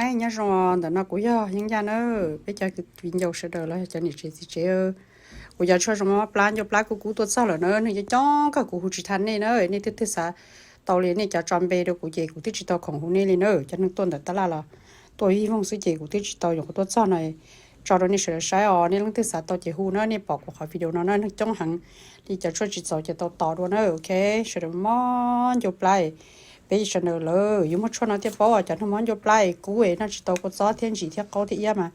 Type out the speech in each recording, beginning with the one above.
Nyob zoo, ntawm no kuv yog Yeeb Yaj na. Peb cov viv ncaus sawv daws los yog cov niam tsev txiv tsev, kuv cov tshuaj zoo mob plab ncauj plab kub kub tuaj txog lawm na. Neeg coob coob kawg, kuv hu tsis tau nej na. Nej twb twb xav tau li, nej cov tso npe rau kuv ces kuv twb tsis tau khoom hu nej li na. Cov neeg tuaj ntawm tab laj los tuaj ib voog xwb ces kuv twb tsis tau yuav qhov tuaj txog no tso rau nej sawv daws saib os. Nej leej twg xav tau ces hu na. Nej pom kuv qhov video no na, neeg coob heev li, cov tshuaj tsis txaus ces tau tos dua na. Ok, sawv daws mob ncauj plab, peb sawv daws lawv yuav muaj tshuaj no thiaj paub. Cov neeg mob ncauj plab kub es noj tsis tau kua txob thiab ntsim thiab qaub thiab iab mas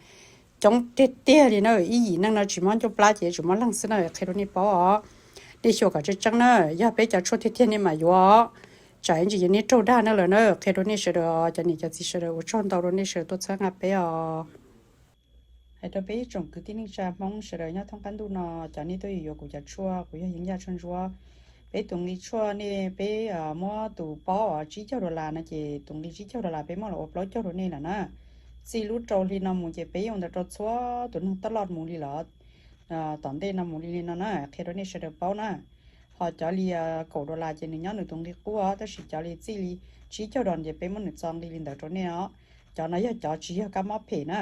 coob tiag tiag li na. Ib yim neej no tsis mob ncauj plab ces tsuas mob leeg xwb na, qhia rau nej paub os. Nej xyuas kom tseeb tseeb na, yog peb cov tshuaj tiag tiag nej mam yuav, tsam ib ntsis yog nej raug dag na lawm na. Qhia rau nej sawv daws, cov niam cov txiv sawv daws, ua tsaug ntau rau nej sawv daws tuaj txhawb nqa peb os. Hais rau peb ib tsoom kwv tij neej tsa Hmoob sawv daws nyob thoob qab ntuj no, cov nej tuaj yuav yuav kuv cov tshuaj, kuv yog Yeeb Yaj tshuaj ntsuab. Peb tus nqi tshuaj nej, peb muab tus paub tsib caug dollar no ces tus nqi tsib caug dollar peb muab los ua plaub caug rau nej lawm na. Txij lub rau hli no mus ces peb ua ntawd rau txhua tus neeg taj loj mus li lawm, tom ntej no mus li li no na, qhia rau nej sawv daws paub na. Ho cov li kaum dollar ces nws nyob nws tus nqi qub, tab sis cov li txij li tsib caug dollar ces peb muab nws txo nqi li ntawd rau nej os. Cov no yog cov tsis yog kab mob phem na,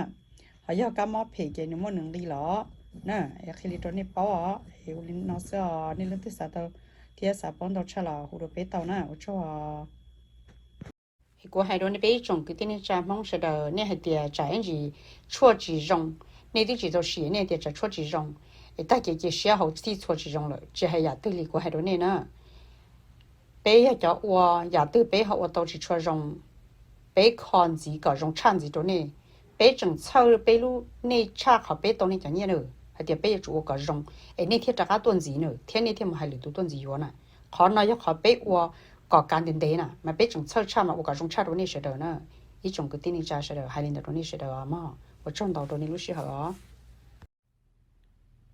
ho yog kab mob phem ces nws muaj nws nqi los na. Qhia li rau nej paub os. Ua li no xwb os, nej leej twg xav tau thiab xav paub ntau tshaj los hu rau peb tau na. Ua tsaug. Kuv hais rau nej peb ib tsoom kwv tij neej tsa Hmoob sawv daws, nej hais tias tsam ib ntsis tshuaj tsis zoo, nej twb tsis tau sim nej tias tsam tshuaj tsis zoo, es tag kev cia siab hauv thiaj txhua tsis zoo lawm. Tsis hais yam twg li kuv hais rau nej na, peb yog cov ua, yam twg peb ho ua tau tsis tshua zoo, peb kho ntxiv kom zoo tshaj ntxiv rau nej. Peb tseem txhawj peb lub nej tshaj qhov peb tau nej cov nyiaj na, hais tias peb yuav tsum ua kom zoo es nej thiaj rov qab tuaj ntxiv na, thiab nej thiaj mus hais lwm tus tuaj ntxiv yuav na. Qhov no yog qhov peb ua kom kav ntev ntev na, mas peb tseem txhawj tshaj mas ua kom zoo tshaj rau nej sawv daws na. Ib tsoom kwv tij neej tsa sawv daws, hais li ntawd rau nej sawv daws os mog. Ua tsaug ntau rau nej lub sij hawm os.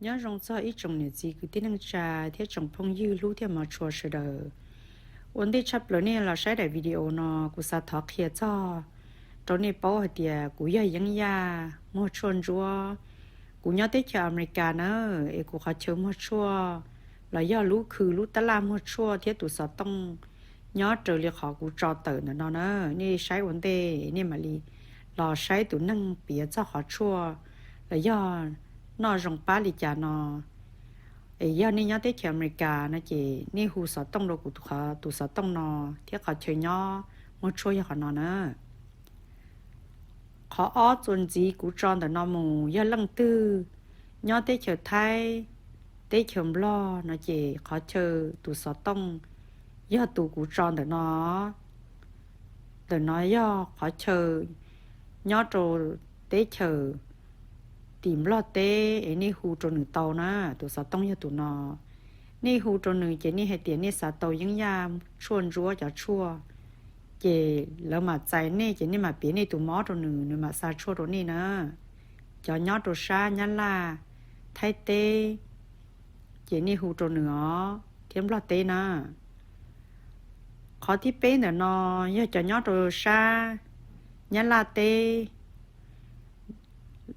Nyob zoo txog ib tsoom niam txiv kwv tij neej tsa thiab tsoom phooj ywg hlub thiab hmov tshua sawv daws. Ua ntej tshaj plaws nej los saib daim video no, kuv xav thov qhia txog rau nej paub hais tias kuv yog Yeeb Yaj muag tshuaj ntsuab. Kuv nyob teb chaws Amelikas na, es kuv qhov chaw muag tshuaj los yog lub khw lub tab laj muag tshuaj thiab tus xov tooj nyob raws li qhov kuv tso tawm ntawm no na. Nej saib ua ntej nej mam li los saib tus neeg piav txog qhov tshuaj los yog noj zoo pab li cas no. Es yog nej nyob teb chaws Amelikas no ces nej hu xov tooj rau kuv qhov tus xov tooj no thiab qhov chaw nyob muag tshuaj yog qhov no na. Qhov ob txuas ntxiv kuv tso ntawm no mus, yog leej twg nyob teb chaws Thaib, teb chaws Nplog no ces qhov chaw tus xov tooj yog tus kuv tso ntawm no. Ntawm no yog qhov chaw nyob rau teb chaws tim Nplog teb es nej hu rau nws tau na, tus xov tooj yog tus no. Nej hu rau nws ces nej hais tias nej xav tau Yeeb Yaj tshuaj ntsuab cov tshuaj, ces lawv mam txais nej ces nej mam piav nej tus mob rau nws, nws mam xa tshuaj rau nej na. Cov nyob rau sab Nyab Laj, Thaib teb, ces nej hu rau nws os, thiab Nplog teb na. Qhov thib peb ntawm no yog cov nyob rau sab Nyab Laj teb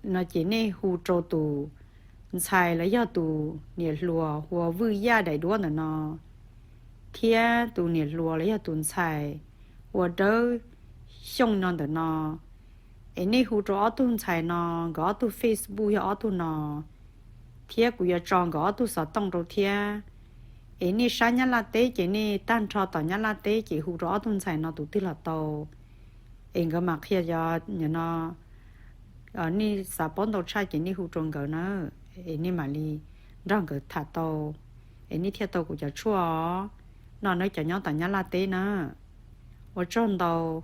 no ces nej hu rau tus ntxhais los yog tus niam hluas hu ua Vwj Yaj daim duab ntawm no, thiab tus niam hluas los yog tus ntxhais hu ua Dawb Xyooj no ntawm no. Es nej hu rau ob tug ntxhais no, nkawd ob tug Facebook yog ob tug no, thiab kuv yuav tso nkawd ob tug xov tooj rau thiab. Es nej sab Nyab Laj teb ces nej tag nrho tom Nyab Laj teb ces hu rau ob tug ntxhais no tus twg los tau. Es nkawd mam qhia cov no, nej xav paub ntau tshaj ces nej hu rau nkawd na, es nej mam li nrog nkawd tham tau, es nej thiaj tau kuv cov tshuaj os. No nawb cov nyob tom Nyab Laj teb na. Ua tsaug ntau.